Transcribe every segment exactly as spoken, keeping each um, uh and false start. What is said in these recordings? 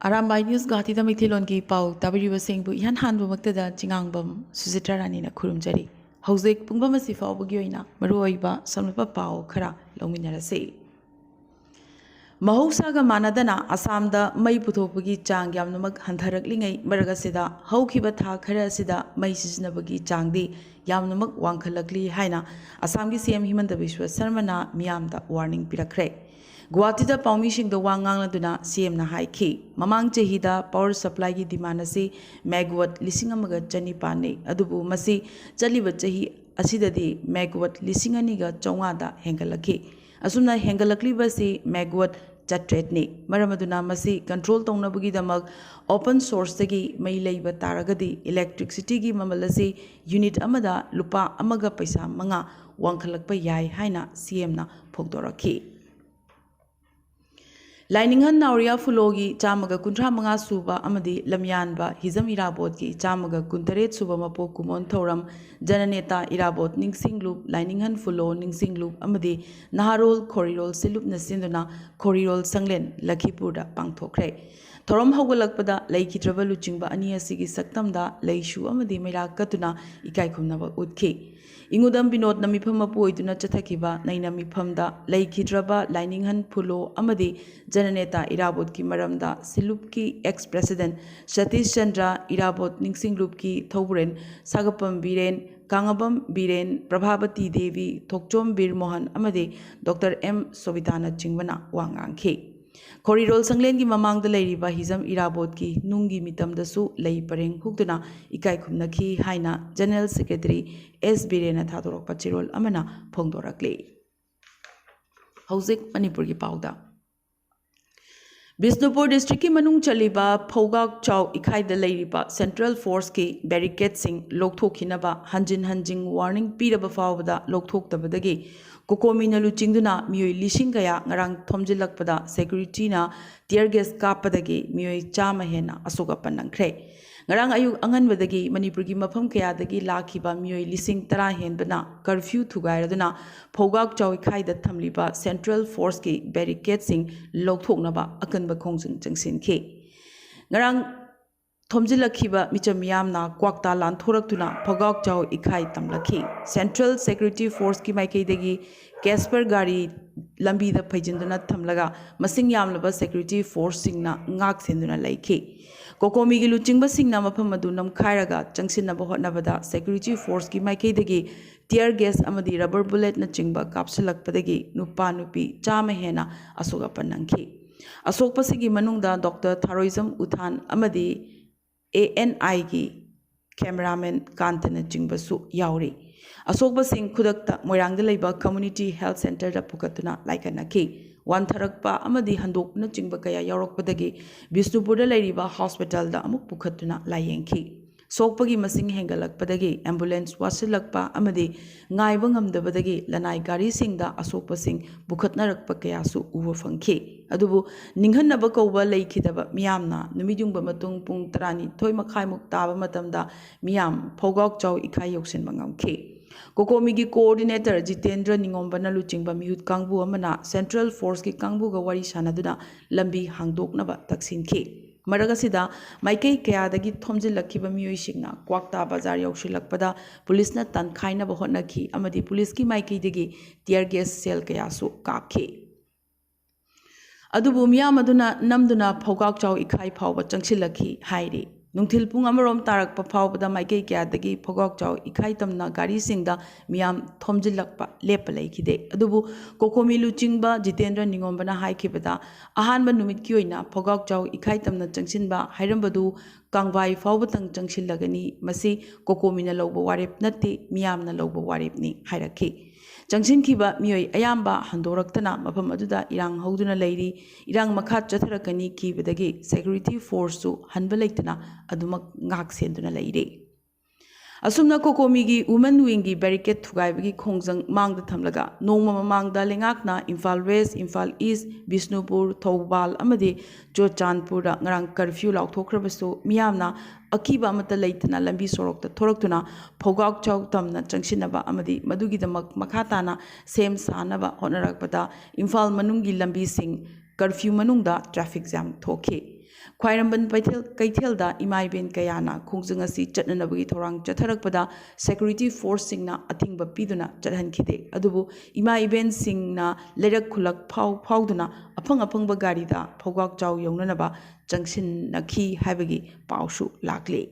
Arambai news ꯒꯨꯋꯥꯍꯥꯇꯤꯗ ꯃꯩꯇꯩꯂꯣꯟꯒꯤ ꯄꯥꯎ ꯇꯥꯕꯤꯔꯤꯕꯁꯤꯡꯕꯨ ꯏꯍꯥꯟ ꯍꯥꯟꯕꯃꯛꯇꯗ ꯆꯤꯉꯥꯡꯕꯝ ꯁꯨꯖꯤꯇ꯭ꯔꯥ ꯔꯥꯅꯤꯅ ꯈꯨꯔꯨꯝꯖꯔꯤ꯫ ꯍꯧꯖꯤꯛ ꯄꯨꯡꯐꯝ ꯑꯁꯤ ꯐꯥꯎꯕꯒꯤ ꯑꯣꯏꯅ ꯃꯔꯨꯑꯣꯏꯕ ꯁꯝꯂꯞꯄ ꯄꯥꯎ ꯈꯔ ꯂꯧꯃꯤꯟꯅꯔꯁꯤ꯫ ꯃꯍꯧꯁꯥꯒ ꯃꯥꯟꯅꯗꯅ ꯑꯁꯥꯝꯗ ꯃꯩ ꯄꯨꯊꯣꯛꯄꯒꯤ ꯆꯥꯡ ꯌꯥꯝꯅꯃꯛ ꯍꯟꯊꯔꯛꯂꯤꯉꯩ ꯃꯔꯛ ꯑꯁꯤꯗ ꯍꯧꯈꯤꯕ ꯊꯥ ꯈꯔ ꯑꯁꯤꯗ ꯃꯩ ꯁꯤꯖꯤꯟꯅꯕꯒꯤ ꯆꯥꯡꯗꯤ ꯌꯥꯝꯅꯃꯛ ꯋꯥꯡꯈꯠꯂꯛꯂꯤ ꯍꯥꯏꯅ ꯑꯁꯥꯝꯒꯤ ꯁꯤ ꯑꯦꯝ ꯍꯤꯃꯟꯇ ꯕꯤꯁ꯭ꯋ ꯁꯔꯃꯅ ꯃꯤꯌꯥꯝꯗ ꯋꯥꯔꯅꯤꯡ ꯄꯤꯔꯛꯈ꯭ꯔꯦ꯫ ꯒꯨꯋꯥꯍꯥꯇꯤꯗ ꯄꯥꯎꯃꯤꯁꯤꯡꯗ ꯋꯥ ꯉꯥꯡꯂꯗꯨꯅ ꯁꯤ ꯑꯦꯝꯅ ꯍꯥꯏꯈꯤ, ꯃꯃꯥꯡ ꯆꯍꯤꯗ ꯄꯥꯋꯔ ꯁꯄ꯭ꯂꯥꯏꯒꯤ ꯗꯤꯃꯥꯟ ꯑꯁꯤ ꯃꯦꯒꯋꯥꯠ ꯂꯤꯁꯤꯡ ꯑꯃꯒ ꯆꯅꯤꯄꯥꯟꯅꯤ, ꯑꯗꯨꯕꯨ ꯃꯁꯤ ꯆꯠꯂꯤꯕ ꯆꯍꯤ ꯑꯁꯤꯗꯗꯤ ꯃꯦꯒꯋꯥꯠ ꯂꯤꯁꯤꯡ ꯑꯅꯤꯒ ꯆꯥꯝꯃꯉꯥꯗ ꯍꯦꯟꯒꯠꯂꯛꯈꯤ꯫ ꯑꯁꯨꯝꯅ ꯍꯦꯟꯒꯠꯂꯛꯂꯤꯕ ꯑꯁꯤ ꯃꯦꯒꯋꯥꯠ ꯆꯥꯇ꯭ꯔꯦꯠꯅꯤ꯫ ꯃꯔꯝ ꯑꯗꯨꯅ ꯃꯁꯤ ꯀꯟꯇ꯭ꯔꯣꯜ ꯇꯧꯅꯕꯒꯤꯗꯃꯛ ꯑꯣꯄꯟ ꯁꯣꯔꯁꯇꯒꯤ ꯃꯩ ꯂꯩꯕ ꯇꯥꯔꯒꯗꯤ ꯏꯂꯦꯛꯇ꯭ꯔꯤꯛꯁꯤꯇꯤꯒꯤ ꯃꯃꯜ ꯑꯁꯤ ꯌꯨꯅꯤꯠ ꯑꯃꯗ ꯂꯨꯄꯥ ꯑꯃꯒ ꯄꯩꯁꯥ ꯃꯉꯥ ꯋꯥꯡꯈꯠꯂꯛꯄ ꯌꯥꯏ ꯍꯥꯏꯅ ꯁꯤ ꯑꯦꯝꯅ ꯐꯣꯡꯗꯣꯔꯛꯈꯤ꯫ ꯂꯥꯏꯅꯤꯡꯍꯟ ꯅꯥꯎꯔꯤꯌꯥ ꯐꯨꯂꯣꯒꯤ ꯆꯥꯝꯃꯒ ꯀꯨꯟꯊ꯭ꯔꯥ ꯃꯉꯥ ꯁꯨꯕ ꯑꯃꯗꯤ ꯂꯝꯌꯥꯟꯕ ꯍꯤꯖꯝ ꯏꯔꯥꯕꯣꯠꯀꯤ ꯆꯥꯝꯃꯒ ꯀꯨꯟꯇꯔꯦꯠ ꯁꯨꯕ ꯃꯄꯣꯛ ꯀꯨꯝꯑꯣꯟ ꯊꯧꯔꯝ ꯖꯅꯅꯦꯇꯥ ꯏꯔꯥꯕꯣꯠ ꯅꯤꯡꯁꯤꯡꯂꯨꯞ, ꯂꯥꯏꯅꯤꯡꯍꯟ ꯐꯨꯂꯣ ꯅꯤꯡꯁꯤꯡꯂꯨꯞ ꯑꯃꯗꯤ ꯅꯍꯥꯔꯣꯜ ꯈꯣꯔꯤꯔꯣꯜ ꯁꯤꯜꯂꯨꯞꯅ ꯁꯤꯟꯗꯨꯅ ꯈꯣꯔꯤꯔꯣꯜ ꯁꯪꯂꯦꯟ ꯂꯈꯤꯄꯨꯔꯗ ꯄꯥꯡꯊꯣꯛꯈ꯭ꯔꯦ꯫ ꯊꯧꯔꯝ ꯍꯧꯒꯠꯂꯛꯄꯗ ꯂꯩꯈꯤꯗ꯭ꯔꯕ ꯂꯨꯆꯤꯡꯕ ꯑꯅꯤ ꯑꯁꯤꯒꯤ ꯁꯛꯇꯝꯗ ꯂꯩꯁꯨ ꯑꯃꯗꯤ ꯃꯩꯔꯥ ꯀꯠꯇꯨꯅ ꯏꯀꯥꯏ ꯈꯨꯝꯅꯕ ꯎꯠꯈꯤ꯫ ꯏꯉꯨꯗꯝ ꯕꯤꯅꯣꯗꯅ ꯃꯤꯐꯝ ꯃꯄꯨ ꯑꯣꯏꯗꯨꯅ ꯆꯠꯊꯈꯤꯕ ꯅꯩꯅ ꯃꯤꯐꯝꯗ ꯂꯩꯈꯤꯗ꯭ꯔꯕ ꯂꯥꯏꯅꯤꯡꯍꯟ ꯐꯨꯂꯣ ꯑꯃꯗꯤ ꯖꯅꯅꯦꯇꯥ ꯏꯔꯥꯕꯣꯠꯀꯤ ꯃꯔꯝꯗ ꯁꯤꯜꯂꯨꯞꯀꯤ ꯑꯦꯛꯁ ꯄ꯭ꯔꯦꯁꯤꯗꯦꯟ ꯁꯇꯤꯁ ꯆꯟꯗ꯭ꯔ, ꯏꯔꯥꯕꯣꯠ ꯅꯤꯡꯁꯤꯡꯂꯨꯞꯀꯤ ꯊꯧꯕꯨꯔꯦꯟ ꯁꯥꯒꯄꯝ ꯕꯤꯔꯦꯟ, ꯀꯥꯉꯕꯝ ꯕꯤꯔꯦꯟ, ꯄ꯭ꯔꯚꯥꯕꯇꯤ ꯗꯦꯕꯤ, ꯊꯣꯛꯆꯣꯝ ꯕꯤꯔ ꯃꯣꯍꯟ ꯑꯃꯗꯤ ꯗꯣꯛꯇꯔ ꯑꯦꯝ ꯁꯣꯕꯤꯇꯥꯅꯆꯤꯡꯕꯅ ꯋꯥ ꯉꯥꯡꯈꯤ꯫ ꯈꯣꯔꯤꯔꯣꯜ ꯁꯪꯂꯦꯟꯒꯤ ꯃꯃꯥꯡꯗ ꯂꯩꯔꯤꯕ ꯍꯤꯖꯝ ꯏꯔꯥꯕꯣꯠꯀꯤ ꯅꯨꯡꯒꯤ ꯃꯤꯇꯝꯗꯁꯨ ꯂꯩ ꯄꯔꯦꯡ ꯍꯨꯛꯇꯨꯅ ꯏꯀꯥꯏ ꯈꯨꯝꯅꯈꯤ ꯍꯥꯏꯅ ꯖꯦꯅꯔꯦꯜ ꯁꯦꯀ꯭ꯔꯦꯇꯔꯤ ꯑꯦꯁ ꯕꯤꯔꯦꯟꯅ ꯊꯥꯗꯣꯔꯛꯄ ꯆꯦꯔꯣꯜ ꯑꯃꯅ ꯐꯣꯡꯗꯣꯔꯛꯂꯤ꯫ ꯍꯧꯖꯤꯛ ꯃꯅꯤꯄꯨꯔꯒꯤ ꯄꯥꯎꯗ꯫ ꯕꯤꯁꯅꯨꯄꯨꯔ ꯗꯤꯁꯇ꯭ꯔꯤꯛꯀꯤ ꯃꯅꯨꯡ ꯆꯜꯂꯤꯕ ꯐꯧꯒꯥꯛ ꯆꯥꯎ ꯏꯈꯥꯏꯗ ꯂꯩꯔꯤꯕ ꯁꯦꯟꯇ꯭ꯔꯦꯜ ꯐꯣꯔꯁꯀꯤ ꯕꯦꯔꯤꯀꯦꯗꯁꯤꯡ ꯂꯧꯊꯣꯛꯈꯤꯅꯕ ꯍꯟꯖꯤꯟ ꯍꯟꯖꯤꯟ ꯋꯥꯔꯅꯤꯡ ꯄꯤꯔꯕ ꯐꯥꯎꯕꯗ ꯂꯧꯊꯣꯛꯇꯕꯗꯒꯤ ꯀꯣꯀꯣꯃꯤꯅ ꯂꯨꯆꯤꯡꯗꯨꯅ ꯃꯤꯑꯣꯏ ꯂꯤꯁꯤꯡ ꯀꯌꯥ ꯉꯔꯥꯡ ꯊꯣꯝꯖꯤꯜꯂꯛꯄꯗ ꯁꯦꯀ꯭ꯌꯨꯔꯤꯇꯤꯅ ꯇꯤꯌꯔ ꯒꯦꯁ ꯀꯥꯞꯄꯗꯒꯤ ꯃꯤꯑꯣꯏ ꯆꯥꯝꯃ ꯍꯦꯟꯅ ꯑꯁꯣꯛ ꯑꯄꯟ ꯅꯪꯈ꯭ꯔꯦ꯫ ꯉꯔꯥꯡ ꯑꯌꯨꯛ ꯑꯉꯟꯕꯗꯒꯤ ꯃꯅꯤꯄꯨꯔꯒꯤ ꯃꯐꯝ ꯀꯌꯥꯗꯒꯤ ꯂꯥꯛꯈꯤꯕ ꯃꯤꯑꯣꯏ ꯂꯤꯁꯤꯡ ꯇꯔꯥ ꯍꯦꯟꯕꯅ ꯀꯔꯐ꯭ꯌꯨ ꯊꯨꯒꯥꯏꯔꯗꯨꯅ ꯐꯧꯒꯥꯛ ꯆꯥꯎꯏꯈꯥꯏꯗ ꯊꯝꯂꯤꯕ ꯁꯦꯟꯇ꯭ꯔꯦꯜ ꯐꯣꯔꯁꯀꯤ ꯕꯦꯔꯤꯀꯦꯗꯁꯤꯡ ꯂꯧꯊꯣꯛꯅꯕ ꯑꯀꯟꯕ ꯈꯣꯡꯖꯪ ꯆꯪꯁꯤꯟꯈꯤ꯫ ꯉꯔꯥꯡ ꯊꯣꯝꯖꯤꯜꯂꯛꯈꯤꯕ ꯃꯤꯆꯝ ꯃꯤꯌꯥꯝꯅ ꯀ꯭ꯋꯥꯛꯇꯥ ꯂꯥꯟꯊꯣꯔꯛꯇꯨꯅ ꯐꯣꯒꯥꯛ ꯆꯥꯎ ꯏꯈꯥꯏ ꯇꯝꯂꯛꯈꯤ꯫ Central Security Forceꯀꯤ ꯃꯥꯏꯀꯩꯗꯒꯤ ꯀꯦꯁꯄꯔ ꯒꯥꯔꯤ ꯂꯝꯕꯤꯗ ꯐꯩꯖꯤꯟꯗꯨꯅ ꯊꯝꯂꯒ ꯃꯁꯤꯡ ꯌꯥꯝꯂꯕ security forceꯁꯤꯡꯅ ꯉꯥꯛ ꯁꯦꯟꯗꯨꯅ ꯂꯩꯈꯤ꯫ ꯀꯣꯀꯣꯃꯤꯒꯤ ꯂꯨꯆꯤꯡꯕꯁꯤꯡꯅ ꯃꯐꯝ ꯑꯗꯨ ꯅꯝꯈꯥꯏꯔꯒ ꯆꯪꯁꯤꯟꯅꯕ ꯍꯣꯠꯅꯕꯗ security forceꯀꯤ ꯃꯥꯏꯀꯩꯗꯒꯤ tear gas ꯑꯃꯗꯤ rubber bulletꯅꯆꯤꯡꯕ ꯀꯥꯞꯁꯤꯜꯂꯛꯄꯗꯒꯤ ꯅꯨꯄꯥ ꯅꯨꯄꯤ ꯆꯥꯝꯃ ꯍꯦꯟꯅ ꯑꯁꯣꯛ ꯑꯄꯟ ꯅꯪꯈꯤ꯫ ꯑꯁꯣꯛꯄꯁꯤꯡꯒꯤ ꯃꯅꯨꯡꯗ ꯗꯣꯛꯇꯔ ꯊꯥꯔꯣꯏꯖꯝ ꯎꯊꯥꯟ ꯑꯃꯗꯤ ꯑꯦ ꯑꯦꯟ ꯑꯥꯏꯒꯤ cameraman ꯀꯥꯟꯇꯅꯆꯤꯡꯕꯁꯨ ꯌꯥꯎꯔꯤ꯫ ꯑꯁꯣꯛꯄꯁꯤꯡ ꯈꯨꯗꯛꯇ ꯃꯣꯏꯔꯥꯡꯗ ꯂꯩꯕ Community Health Centreꯗ ꯄꯨꯈꯠꯇꯨꯅ ꯂꯥꯏꯀꯠꯅꯈꯤ꯫ ꯋꯥꯟꯊꯔꯛꯄ ꯑꯃꯗꯤ ꯍꯟꯗꯣꯛꯄꯅꯆꯤꯡꯕ ꯀꯌꯥ ꯌꯥꯎꯔꯛꯄꯗꯒꯤ ꯕꯤꯁꯅꯨꯄꯨꯔꯗ ꯂꯩꯔꯤꯕ hospitalꯗ ꯑꯃꯨꯛ ꯄꯨꯈꯠꯇꯨꯅ ꯂꯥꯌꯦꯡꯈꯤ꯫ ꯁꯣꯛꯄꯒꯤ ꯃꯁꯤꯡ ꯍꯦꯟꯒꯠꯂꯛꯄꯗꯒꯤ ambulance ꯋꯥꯠꯁꯤꯜꯂꯛꯄ ꯑꯃꯗꯤ ꯉꯥꯏꯕ ꯉꯝꯗꯕꯗꯒꯤ ꯂꯅꯥꯏ ꯒꯥꯔꯤꯁꯤꯡꯗ ꯑꯁꯣꯛꯄꯁꯤꯡ ꯄꯨꯈꯠꯅꯔꯛꯄ ꯀꯌꯥꯁꯨ ꯎꯕ ꯐꯪꯈꯤ꯫ ꯑꯗꯨꯕꯨ ꯅꯤꯡꯍꯟꯅꯕ ꯀꯧꯕ ꯂꯩꯈꯤꯗꯕ ꯃꯤꯌꯥꯝꯅ ꯅꯨꯃꯤꯠ ꯌꯨꯡꯕ ꯃꯇꯨꯡ ꯄꯨꯡ ꯇꯔꯥꯅꯤꯊꯣꯏ ꯃꯈꯥꯏꯃꯨꯛ ꯇꯥꯕ ꯃꯇꯝꯗ ꯃꯤꯌꯥꯝ ꯐꯧꯒꯥꯛ ꯆꯥꯎ ꯏꯈꯥꯏ ꯌꯧꯁꯤꯟꯕ ꯉꯝꯈꯤ꯫ ꯀꯣꯀꯣꯃꯤꯒꯤ coordinator ꯖꯤꯇꯦꯟꯗ꯭ꯔ ꯅꯤꯉꯣꯝꯕꯅ ꯂꯨꯆꯤꯡꯕ ꯃꯤꯍꯨꯠ ꯀꯥꯡꯕꯨ ꯑꯃꯅ Central Forceꯀꯤ ꯀꯥꯡꯕꯨꯒ ꯋꯥꯔꯤ ꯁꯥꯟꯅꯗꯨꯅ ꯂꯝꯕꯤ ꯍꯥꯡꯗꯣꯛꯅꯕ ꯇꯛꯁꯤꯟꯈꯤ꯫ ꯃꯔꯛ ꯑꯁꯤꯗ ꯃꯥꯏꯀꯩ ꯀꯌꯥꯗꯒꯤ ꯊꯣꯝꯖꯤꯜꯂꯛꯈꯤꯕ ꯃꯤꯑꯣꯏꯁꯤꯡꯅ ꯀ꯭ꯋꯥꯛꯇꯥ ꯕꯖꯥꯔ ꯌꯧꯁꯤꯜꯂꯛꯄꯗ ꯄꯨꯂꯤꯁꯅ ꯇꯥꯟꯈꯥꯏꯅꯕ ꯍꯣꯠꯅꯈꯤ ꯑꯃꯗꯤ ꯄꯨꯂꯤꯁꯀꯤ ꯃꯥꯏꯀꯩꯗꯒꯤ tear gas shell ꯀꯌꯥꯁꯨ ꯀꯥꯞꯈꯤ꯫ ꯑꯗꯨꯕꯨ ꯃꯤꯌꯥꯝ ꯑꯗꯨꯅ ꯅꯝꯗꯨꯅ ꯐꯧꯒꯥꯛ ꯆꯥꯎ ꯏꯈꯥꯏ ꯐꯥꯎꯕ ꯆꯪꯁꯤꯜꯂꯛꯈꯤ ꯍꯥꯏꯔꯤ꯫ ꯅꯨꯡꯊꯤꯜ ꯄꯨꯡ ꯑꯃꯔꯣꯝ ꯇꯥꯔꯛꯄ ꯐꯥꯎꯕꯗ ꯃꯥꯏꯀꯩ ꯀꯌꯥꯗꯒꯤ ꯐꯧꯒꯥꯛ ꯆꯥꯎ ꯏꯈꯥꯏ ꯇꯝꯅ ꯒꯥꯔꯤꯁꯤꯡꯗ ꯃꯤꯌꯥꯝ ꯊꯣꯝꯖꯤꯜꯂꯛꯄ ꯂꯦꯞꯄ ꯂꯩꯈꯤꯗꯦ꯫ ꯑꯗꯨꯕꯨ ꯀꯣꯀꯣꯃꯤ ꯂꯨꯆꯤꯡꯕ ꯖꯤꯇꯦꯟꯗ꯭ꯔ ꯅꯤꯉꯣꯝꯕꯅ ꯍꯥꯏꯈꯤꯕꯗ, ꯑꯍꯥꯟꯕ ꯅꯨꯃꯤꯠꯀꯤ ꯑꯣꯏꯅ ꯐꯧꯒꯥꯛ ꯆꯥꯎ ꯏꯈꯥꯏ ꯇꯝꯅ ꯆꯪꯁꯤꯟꯕ ꯍꯥꯏꯔꯝꯕꯗꯨ ꯀꯥꯡꯕꯥꯏ ꯐꯥꯎꯕꯇꯪ ꯆꯪꯁꯤꯜꯂꯒꯅꯤ꯫ ꯃꯁꯤ ꯀꯣꯀꯣꯃꯤꯅ ꯂꯧꯕ ꯋꯥꯔꯦꯞ ꯅꯠꯇꯦ, ꯃꯤꯌꯥꯝꯅ ꯂꯧꯕ ꯋꯥꯔꯦꯞꯅꯤ ꯍꯥꯏꯔꯛꯈꯤ꯫ ꯆꯪꯁꯤꯟꯈꯤꯕ ꯃꯤꯑꯣꯏ ꯑꯌꯥꯝꯕ ꯍꯟꯗꯣꯔꯛꯇꯅ ꯃꯐꯝ ꯑꯗꯨꯗ ꯏꯔꯥꯡ ꯍꯧꯗꯨꯅ ꯂꯩꯔꯤ꯫ ꯏꯔꯥꯡ ꯃꯈꯥ ꯆꯠꯊꯔꯛꯀꯅꯤ ꯀꯤꯕꯗꯒꯤ security forceꯁꯨ ꯍꯟꯕ ꯂꯩꯇꯅ ꯑꯗꯨꯃꯛ ꯉꯥꯛ ꯁꯦꯟꯗꯨꯅ ꯂꯩꯔꯤ꯫ ꯑꯁꯨꯝꯅ ꯀꯣꯀꯣꯃꯤꯒꯤ Women Wingꯒꯤ barricade ꯊꯨꯒꯥꯏꯕꯒꯤ ꯈꯣꯡꯖꯪ ꯃꯥꯡꯗ ꯊꯝꯂꯒ ꯅꯣꯡꯃ ꯃꯃꯥꯡꯗ ꯂꯩꯉꯥꯛꯅ ꯏꯝꯐꯥꯜ West, ꯏꯝꯐꯥꯜ East, ꯕꯤꯁꯅꯨꯄꯨꯔ, ꯊꯧꯕꯥꯜ ꯑꯃꯗꯤ ꯆꯨꯔꯆꯥꯟꯄꯨꯔꯗ ꯉꯔꯥꯡ curfew ꯂꯥꯎꯊꯣꯛꯈ꯭ꯔꯕꯁꯨ ꯃꯤꯌꯥꯝꯅ ꯑꯀꯤꯕ ꯑꯃꯠꯇ ꯂꯩꯇꯅ ꯂꯝꯕꯤ ꯁꯣꯔꯣꯛꯇ ꯊꯣꯔꯛꯇꯨꯅ ꯐꯧꯒꯥꯛ ꯆꯥꯎ ꯇꯝꯅ ꯆꯪꯁꯤꯟꯅꯕ ꯑꯃꯗꯤ ꯃꯗꯨꯒꯤꯗꯃꯛ ꯃꯈꯥ ꯇꯥꯅ ꯁꯦꯝ ꯁꯥꯅꯕ ꯍꯣꯠꯅꯔꯛꯄꯗ ꯏꯝꯐꯥꯜ ꯃꯅꯨꯡꯒꯤ ꯂꯝꯕꯤꯁꯤꯡ curfew ꯃꯅꯨꯡꯗ traffic jam ꯊꯣꯛꯈꯤ꯫ ꯈ꯭ꯋꯥꯏꯔꯝꯕꯟ ꯄꯩꯊꯦꯜ ꯀꯩꯊꯦꯜꯗ ꯏꯃꯥ ꯏꯕꯦꯟ ꯀꯌꯥꯅ ꯈꯣꯡꯖꯪ ꯑꯁꯤ ꯆꯠꯅꯅꯕꯒꯤ ꯊꯧꯔꯥꯡ ꯆꯠꯊꯔꯛꯄꯗ security forceꯁꯤꯡꯅ ꯑꯊꯤꯡꯕ ꯄꯤꯗꯨꯅ ꯆꯠꯍꯟꯈꯤꯗꯦ꯫ ꯑꯗꯨꯕꯨ ꯏꯃꯥ ꯏꯕꯦꯟꯁꯤꯡꯅ ꯂꯩꯔꯛ ꯈꯨꯜꯂꯛ ꯐꯥꯎ ꯐꯥꯎꯗꯨꯅ ꯑꯐꯪ ꯑꯐꯪꯕ ꯒꯥꯔꯤꯗ ꯐꯧꯒꯥꯛ ꯆꯥꯎ ꯌꯧꯅꯅꯕ ꯆꯪꯁꯤꯟꯅꯈꯤ ꯍꯥꯏꯕꯒꯤ ꯄꯥꯎꯁꯨ ꯂꯥꯛꯂꯤ꯫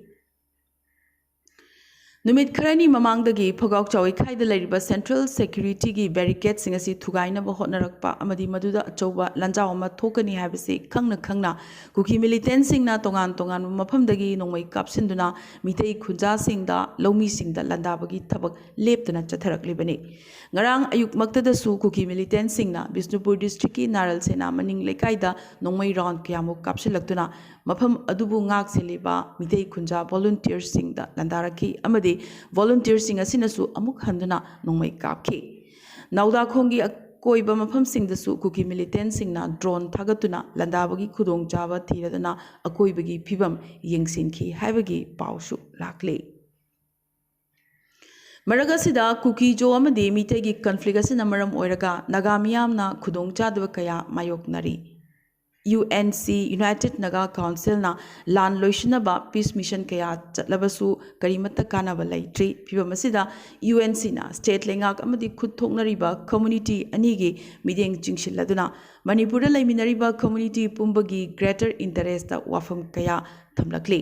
ꯅꯨꯃꯤꯠ ꯈꯔꯅꯤ ꯃꯃꯥꯡꯗꯒꯤ ꯐꯧꯒꯥꯛ ꯆꯥꯎ ꯏꯈꯥꯏꯗ ꯂꯩꯔꯤꯕ central securityꯒꯤ barricadeꯁꯤꯡ ꯑꯁꯤ ꯊꯨꯒꯥꯏꯅꯕ ꯍꯣꯠꯅꯔꯛꯄ ꯑꯃꯗꯤ ꯃꯗꯨꯗ ꯑꯆꯧꯕ ꯂꯥꯟꯖꯥꯎ ꯑꯃ ꯊꯣꯛꯀꯅꯤ ꯍꯥꯏꯕꯁꯤ ꯈꯪꯅ ꯈꯪꯅ ꯀꯨꯀꯤ militantꯁꯤꯡꯅ ꯇꯣꯉꯥꯟ ꯇꯣꯉꯥꯟꯕ ꯃꯐꯝꯗꯒꯤ ꯅꯣꯡꯃꯩ ꯀꯥꯞꯁꯤꯟꯗꯨꯅ ꯃꯤꯇꯩ ꯈꯨꯟꯖꯥꯁꯤꯡꯗ, ꯂꯧꯃꯤꯁꯤꯡꯗ ꯂꯥꯟꯗꯥꯕꯒꯤ ꯊꯕꯛ ꯂꯦꯞꯇꯅ ꯆꯠꯊꯔꯛꯂꯤꯕꯅꯤ꯫ ꯉꯔꯥꯡ ꯑꯌꯨꯛꯃꯛꯇꯗꯁꯨ ꯀꯨꯀꯤ militantꯁꯤꯡꯅ ꯕꯤꯁꯅꯨꯄꯨꯔ districtꯀꯤ ꯅꯥꯔꯜ ꯁꯦꯅꯥ ꯃꯅꯤꯡ ꯂꯩꯀꯥꯏꯗ ꯅꯣꯡꯃꯩ round ꯀꯌꯥꯃꯨꯛ ꯀꯥꯞꯁꯤꯜꯂꯛꯇꯨꯅ ꯃꯐꯝ ꯑꯗꯨꯕꯨ ꯉꯥꯛ ꯁꯦꯜꯂꯤꯕ ꯃꯤꯇꯩ ꯈꯨꯟꯖꯥ volunteerꯁꯤꯡꯗ ꯂꯥꯟꯗꯥꯔꯛꯈꯤ ꯑꯃꯗꯤ volunteerꯁꯤꯡ ꯑꯁꯤꯅꯁꯨ ꯑꯃꯨꯛ ꯍꯟꯗꯨꯅ ꯅꯣꯡꯃꯩ ꯀꯥꯞꯈꯤ꯫ ꯅꯥꯎꯗꯥꯈꯣꯡꯒꯤ ꯑꯀꯣꯏꯕ ꯃꯐꯝꯁꯤꯡꯗꯁꯨ ꯀꯨꯀꯤ militantꯁꯤꯡꯅ drone ꯊꯥꯒꯠꯇꯨꯅ ꯂꯥꯟꯗꯥꯕꯒꯤ ꯈꯨꯗꯣꯡꯆꯥꯕ ꯊꯤꯔꯗꯨꯅ ꯑꯀꯣꯏꯕꯒꯤ ꯐꯤꯕꯝ ꯌꯦꯡꯁꯤꯟꯈꯤ ꯍꯥꯏꯕꯒꯤ ꯄꯥꯎꯁꯨ ꯂꯥꯛꯂꯤ꯫ ꯃꯔꯛ ꯑꯁꯤꯗ ꯀꯨꯀꯤꯖꯣ ꯑꯃꯗꯤ ꯃꯤꯇꯩꯒꯤ conflict ꯑꯁꯤꯅ ꯃꯔꯝ ꯑꯣꯏꯔꯒ ꯅꯥꯒꯥ ꯃꯤꯌꯥꯝꯅ ꯈꯨꯗꯣꯡꯆꯥꯗꯕ ꯀꯌꯥ ꯃꯥꯌꯣꯛꯅꯔꯤ꯫ UNC, United Naga Councilꯅ ꯂꯥꯟ ꯂꯣꯏꯁꯤꯟꯅꯕ peace mission ꯀꯌꯥ ꯆꯠꯂꯕꯁꯨ ꯀꯔꯤꯃꯠꯇ ꯀꯥꯟꯅꯕ ꯂꯩꯇ꯭ꯔꯤ꯫ ꯐꯤꯕꯝ ꯑꯁꯤꯗ UNCꯅ state ꯂꯩꯉꯥꯛ ꯑꯃꯗꯤ ꯈꯨꯠ ꯊꯣꯛꯅꯔꯤꯕ community ꯑꯅꯤꯒꯤ ꯃꯤꯠꯌꯦꯡ ꯆꯤꯡꯁꯤꯜꯂꯗꯨꯅ ꯃꯅꯤꯄꯨꯔꯗ ꯂꯩꯃꯤꯟꯅꯔꯤꯕ community ꯄꯨꯝꯕꯒꯤ greater interestꯇ ꯋꯥꯐꯝ ꯀꯌꯥ ꯊꯝꯂꯛꯂꯤ꯫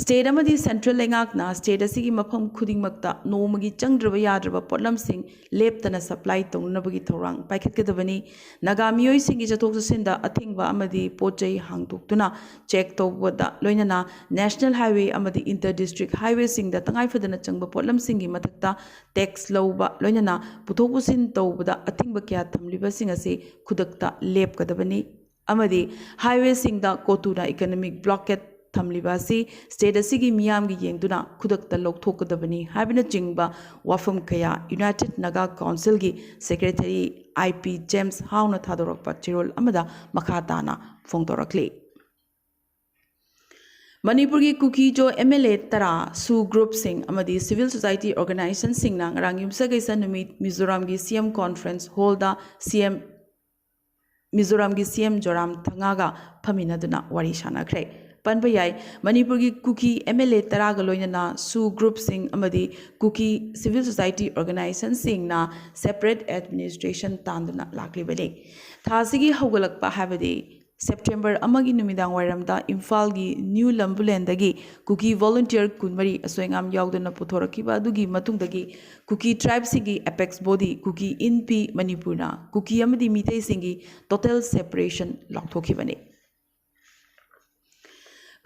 State ꯑꯃꯗꯤ central ꯂꯩꯉꯥꯛꯅ state ꯑꯁꯤꯒꯤ ꯃꯐꯝ ꯈꯨꯗꯤꯡꯃꯛꯇ ꯅꯣꯡꯃꯒꯤ ꯆꯪꯗ꯭ꯔꯕ ꯌꯥꯗ꯭ꯔꯕ ꯄꯣꯠꯂꯝꯁꯤꯡ ꯂꯦꯞꯇꯅ supply ꯇꯧꯅꯅꯕꯒꯤ ꯊꯧꯔꯥꯡ ꯄꯥꯏꯈꯠꯀꯗꯕꯅꯤ꯫ ꯅꯥꯒꯥ ꯃꯤꯑꯣꯏꯁꯤꯡꯒꯤ ꯆꯠꯊꯣꯛ ꯆꯠꯁꯤꯟꯗ ꯑꯊꯤꯡꯕ ꯑꯃꯗꯤ ꯄꯣꯠ ꯆꯩ ꯍꯥꯡꯗꯣꯛꯇꯨꯅ check ꯇꯧꯕꯗ ꯂꯣꯏꯅꯅ national highway ꯑꯃꯗꯤ inter district highwayꯁꯤꯡꯗ ꯇꯉꯥꯏꯐꯗꯅ ꯆꯪꯕ ꯄꯣꯠꯂꯝꯁꯤꯡꯒꯤ ꯃꯊꯛꯇ tax ꯂꯧꯕ ꯂꯣꯏꯅꯅ ꯄꯨꯊꯣꯛ ꯄꯨꯁꯤꯟ ꯇꯧꯕꯗ ꯑꯊꯤꯡꯕ ꯀꯌꯥ ꯊꯝꯂꯤꯕꯁꯤꯡ ꯑꯁꯤ ꯈꯨꯗꯛꯇ ꯂꯦꯞꯀꯗꯕꯅꯤ꯫ ꯑꯃꯗꯤ highwayꯁꯤꯡꯗ ꯀꯣꯇꯨꯅ economic blockade ꯊꯝꯂꯤꯕ ꯑꯁꯤ state ꯑꯁꯤꯒꯤ ꯃꯤꯌꯥꯝꯒꯤ ꯌꯦꯡꯗꯨꯅ ꯈꯨꯗꯛꯇ ꯂꯧꯊꯣꯛꯀꯗꯕꯅꯤ ꯍꯥꯏꯕꯅꯆꯤꯡꯕ ꯋꯥꯐꯝ ꯀꯌꯥ United Naga Councilꯒꯤ Secretary IP James Howꯅ ꯊꯥꯗꯣꯔꯛꯄ ꯆꯦꯔꯣꯜ ꯑꯃꯗ ꯃꯈꯥ ꯇꯥꯅ ꯐꯣꯡꯗꯣꯔꯛꯂꯤ꯫ ꯃꯅꯤꯄꯨꯔꯒꯤ ꯀꯨꯀꯤꯖꯣ MLA ꯇꯔꯥ, SoO groupꯁꯤꯡ ꯑꯃꯗꯤ civil society organizationꯁꯤꯡꯅ ꯉꯔꯥꯡ ꯌꯨꯝꯁꯀꯩꯁ ꯅꯨꯃꯤꯠ ꯃꯤꯖꯣꯔꯥꯝꯒꯤ CM conference hallꯗ CM ꯃꯤꯖꯣꯔꯥꯝꯒꯤ ꯁꯤ ꯑꯦꯝ ꯖꯣꯔꯥꯝ ꯊꯪꯒꯥꯒ ꯐꯝꯃꯤꯟꯅꯗꯨꯅ ꯋꯥꯔꯤ ꯁꯥꯟꯅꯈ꯭ꯔꯦ꯫ ꯄꯟꯕ ꯌꯥꯏ, ꯃꯅꯤꯄꯨꯔꯒꯤ ꯀꯨꯀꯤ ꯑꯦꯝ ꯑꯦꯜ ꯑꯦ ꯇꯔꯥꯒ ꯂꯣꯏꯅꯅ ꯁꯨ ꯒ꯭ꯔꯨꯞꯁꯤꯡ ꯑꯃꯗꯤ ꯀꯨꯀꯤ ꯁꯤꯚꯤꯜ ꯁꯣꯁꯥꯏꯇꯤ ꯑꯣꯔꯒꯅꯥꯏꯖꯦꯁꯟꯁꯤꯡꯅ ꯁꯦꯄꯔꯦꯠ ꯑꯦꯗꯃꯤꯅꯤꯁꯇ꯭ꯔꯦꯁꯟ ꯇꯥꯟꯗꯨꯅ ꯂꯥꯛꯂꯤꯕꯅꯤ꯫ ꯊꯥ ꯑꯁꯤꯒꯤ ꯍꯧꯒꯠꯂꯛꯄ ꯍꯥꯏꯕꯗꯤ ꯁꯦꯞꯇꯦꯝꯕꯔ ꯑꯃꯒꯤ ꯅꯨꯃꯤꯗꯥꯡ ꯋꯥꯏꯔꯝꯗ ꯏꯝꯐꯥꯜꯒꯤ ꯅ꯭ꯌꯨ ꯂꯝꯕꯨꯂꯦꯟꯗꯒꯤ ꯀꯨꯀꯤ ꯚꯣꯂꯨꯟꯇꯤꯌꯔ ꯀꯨꯟꯃꯔꯤ ꯑꯁꯣꯏ ꯑꯉꯥꯝ ꯌꯥꯎꯗꯅ ꯄꯨꯊꯣꯔꯛꯈꯤꯕ ꯑꯗꯨꯒꯤ ꯃꯇꯨꯡꯗꯒꯤ ꯀꯨꯀꯤ ꯇ꯭ꯔꯥꯏꯕꯁꯤꯡꯒꯤ ꯑꯦꯄꯦꯛꯁ ꯕꯣꯗꯤ ꯀꯨꯀꯤ ꯏꯟ ꯄꯤ ꯃꯅꯤꯄꯨꯔꯅ ꯀꯨꯀꯤ ꯑꯃꯗꯤ ꯃꯤꯇꯩꯁꯤꯡꯒꯤ ꯇꯣꯇꯦꯜ ꯁꯦꯄꯔꯦꯁꯟ ꯂꯥꯎꯊꯣꯛꯈꯤꯕꯅꯤ꯫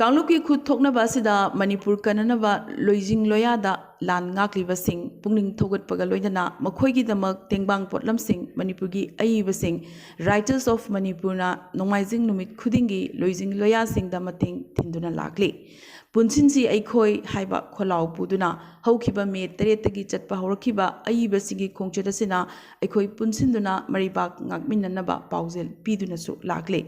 ꯀꯥꯡꯂꯨꯞꯀꯤ ꯈꯨꯠ ꯊꯣꯛꯅꯕ ꯑꯁꯤꯗ ꯃꯅꯤꯄꯨꯔ ꯀꯟꯅꯅꯕ ꯂꯣꯏꯖꯤꯡ ꯂꯣꯌꯥꯗ ꯂꯥꯟ ꯉꯥꯛꯂꯤꯕꯁꯤꯡ ꯄꯨꯛꯅꯤꯡ ꯊꯧꯒꯠꯄꯒ ꯂꯣꯏꯅꯅ ꯃꯈꯣꯏꯒꯤꯗꯃꯛ ꯇꯦꯡꯕꯥꯡ ꯄꯣꯠꯂꯝꯁꯤꯡ ꯃꯅꯤꯄꯨꯔꯒꯤ ꯑꯏꯕꯁꯤꯡ Writers of ꯃꯅꯤꯄꯨꯔꯅ ꯅꯣꯡꯃꯥꯏꯖꯤꯡ ꯅꯨꯃꯤꯠ ꯈꯨꯗꯤꯡꯒꯤ ꯂꯣꯏꯖꯤꯡ ꯂꯣꯌꯥꯁꯤꯡꯗ ꯃꯇꯦꯡ ꯊꯤꯟꯗꯨꯅ ꯂꯥꯛꯂꯤ꯫ ꯄꯨꯟꯁꯤꯟꯁꯤ ꯑꯩꯈꯣꯏ ꯍꯥꯏꯕ ꯈꯣꯜꯂꯥꯎ ꯄꯨꯗꯨꯅ ꯍꯧꯈꯤꯕ ꯃꯦ ꯇꯔꯦꯠꯇꯒꯤ ꯆꯠꯄ ꯍꯧꯔꯛꯈꯤꯕ ꯑꯏꯕꯁꯤꯡꯒꯤ ꯈꯣꯡꯆꯠ ꯑꯁꯤꯅ ꯑꯩꯈꯣꯏ ꯄꯨꯟꯁꯤꯟꯗꯨꯅ ꯃꯔꯩꯕꯥꯛ ꯉꯥꯛꯃꯤꯟꯅꯅꯕ ꯄꯥꯎꯖꯦꯜ ꯄꯤꯗꯨꯅꯁꯨ ꯂꯥꯛꯂꯤ꯫